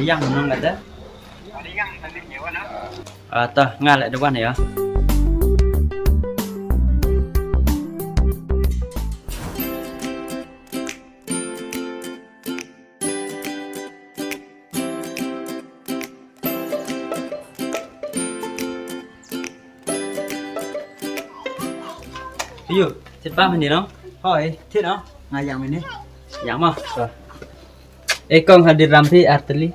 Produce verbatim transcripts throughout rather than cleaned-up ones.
Yang nong kata? Ah, ta, nga le da wan ya. Ayo, thied bam ini no? Hoi, thied no? Nga yang ini. Yang ma? E kong, hadir ram phi ar tylli.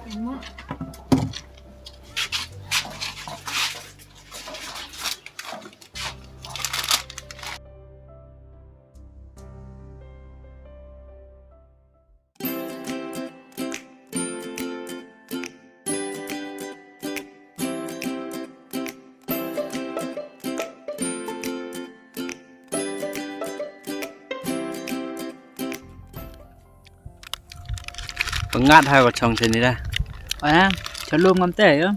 Pyngat ha ko chong chini da. Ana, chalum ngam te yo.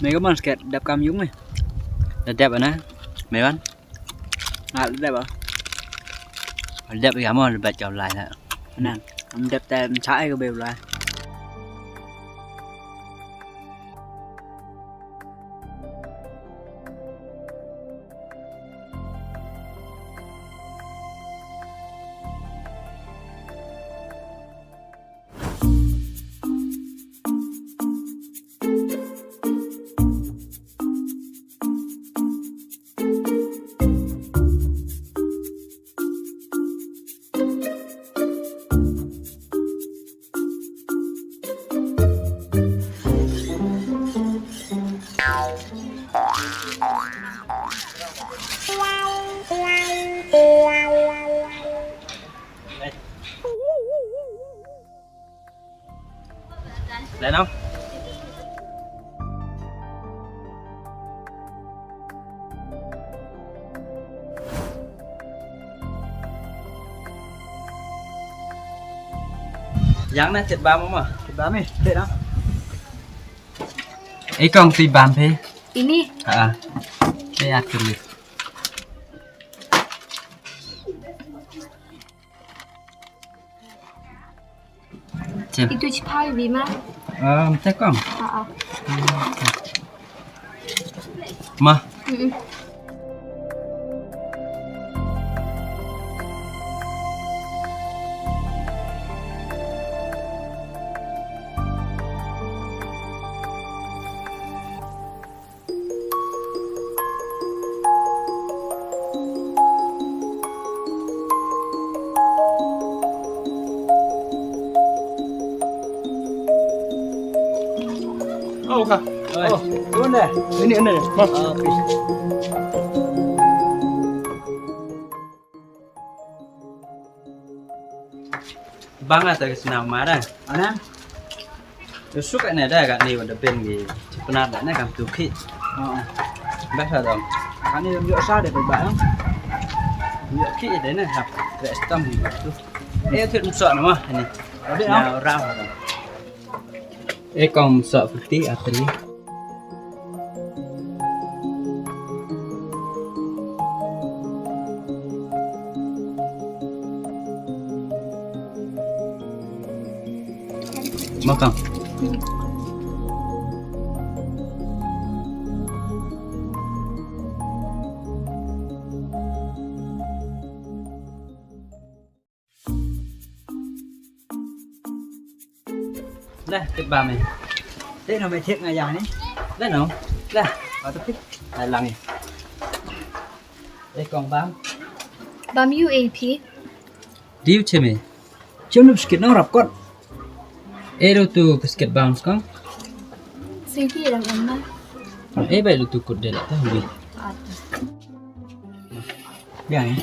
Me ka mon sket dap kam yung me. Da dap ana. Me wan. Ngat dap ah. Dap ya mo, le bat ka lai la. Ana, am dap te cha ai ka be lai. Lai no. Yang na thied bam ma. Thied bam eh, thied no. E kong, thied bam phi? Ini. Ha. E, ar tylli. Chim. Itu chi phai bi ma. Um, te kong. Ha, ha. Ma. Mm-mm. Oh, ka. Oi. Oh, ini, ini. Ma. Ah, please. Bang ata ka snaw mara. Ana? Suk ne da ka ni wa da ben ki. Pynat da ne kam tu ki. Oh. Ba sa dong. Ani yoh sa de ba. Yoh ki de ne ha. Re stam ni ba tu. E, thied ym soh na ma ni. Ade na. Ra ha dong. E kong, ym soh pyrti, ar tylli. Ma kong. Lah, thied bam e. Te no me thied nga yang ni. Lah no. Lah, ba tu phi. Lah lang e. E kong, bam. Bam u e phi. Diu chim e. Chim nu sket no rap kot. E, ru tu ka sket bam kong. Siti lang em na. E, bai ru tu kot de la ta hui. Yang e.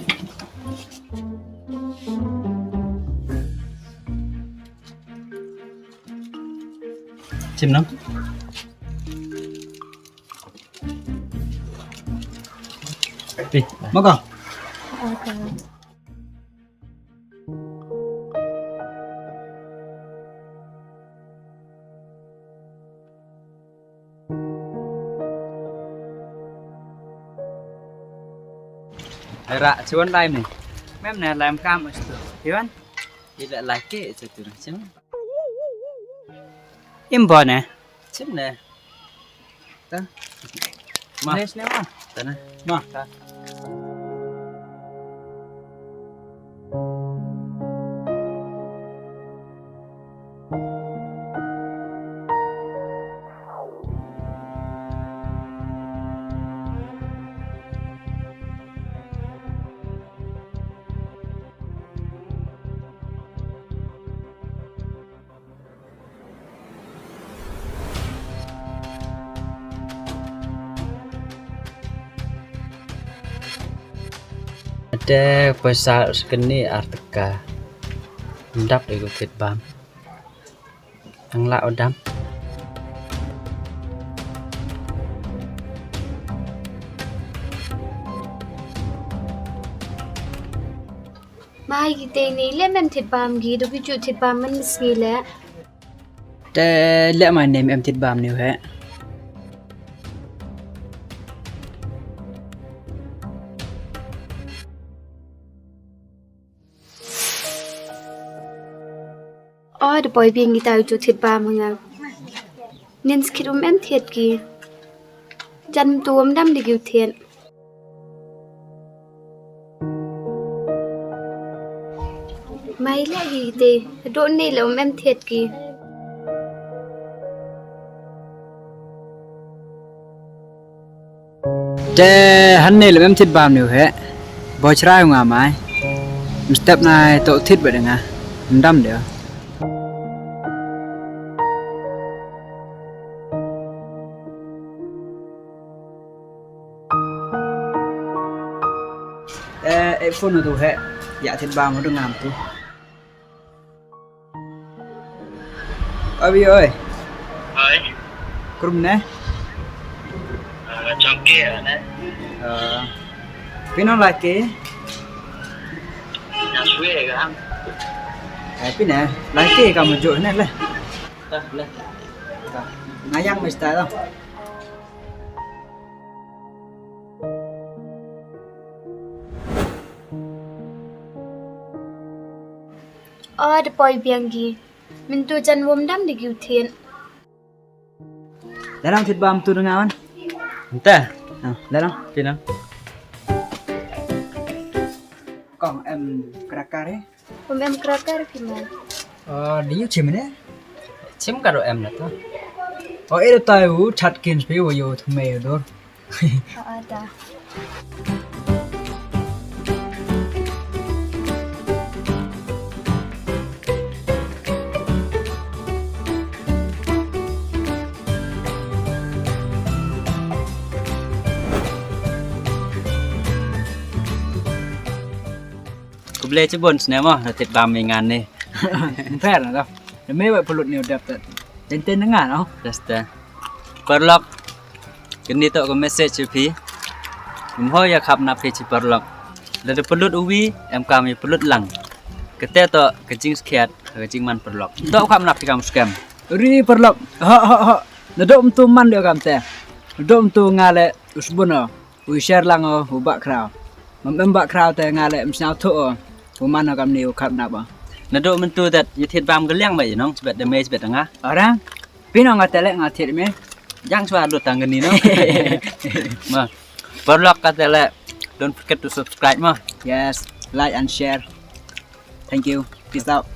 Chim no. Pi, ma kong. Ra, chiwan lai me. Mem ne lai kam astu. Chiwan? Ila lai ke, chatu na, chim. Im bo ne. Chim ne. Ta. Ma. Nes ne ma. Ta ne. Ma. Ta. Te poisa skini ar teka. Ndap de ko kit bam. Ang la odam. Mai ki te ni le mem thit bam ki, du ki ju thit bam man sngi le. Te le mai ne mem thit bam ni he. O, da poi biang ki tau ju thit bam nga. Nin skit um em thiat ki. Jan tu um dam di ki u thiat. Mai le ki te, do ne le um em thiat ki. Te hanne le mem thit bam ni u he. Bo chrai u nga mai. Mstep nai to thit ba de nga. Mdam de. Eh, eh, phone tu he. Ya thit bam du ngam tu. Abi oi. Oi. Krum ne? Ah, chongke ne. Ah. Pino laki? Na sue ga ham. Eh, pine laki kamu jo ne le. Ta le. Ta. Ngayang mesta to. O, da poi biang ki. Min tu jan wom dam di ki u thiat. Dalang thit bam tu nga wan. Nta. Ah, dalang. Pina. Kong em cracker eh. Wom em cracker ki ma. Ah, di u chim ne? Chim ka ro em na to. O, e ro tai u chat kin spi u yo thume u dor. Ada. Khublei chibun sne mo, da thit bam mi ngan ni. Ym pher na to. Da me wa pulut ni u dep tat. Ten ten nga no. Just, uh, paralok. Kani to ka message ya phi. Ym hoi ya khap na phi chi paralok. Lada pulut u wi, em kam ya pulut lang. Kate to ka jingskhiat, ka jingman paralok. To khap na phi kam skhem. Ri paralok. Ho, ho, ho. Nadooh ym tu man de kamte. Nadooh ym tu nga le u sbun o. U share lang o, u bah khraw. Mam em bah khraw te nga le ym sñiaw thoh o. U man o kamni u khap nap o. Nadooh myntu det, ya thied bam ka liang ba i nong, chibet da me, chibet da nga. Orang, phi nong nga te le nga thied me. Jang chwa lut tang kani nong. Ma, paralok ka te le, don't forget to subscribe ma. Yes, like and share. Thank you. Peace out.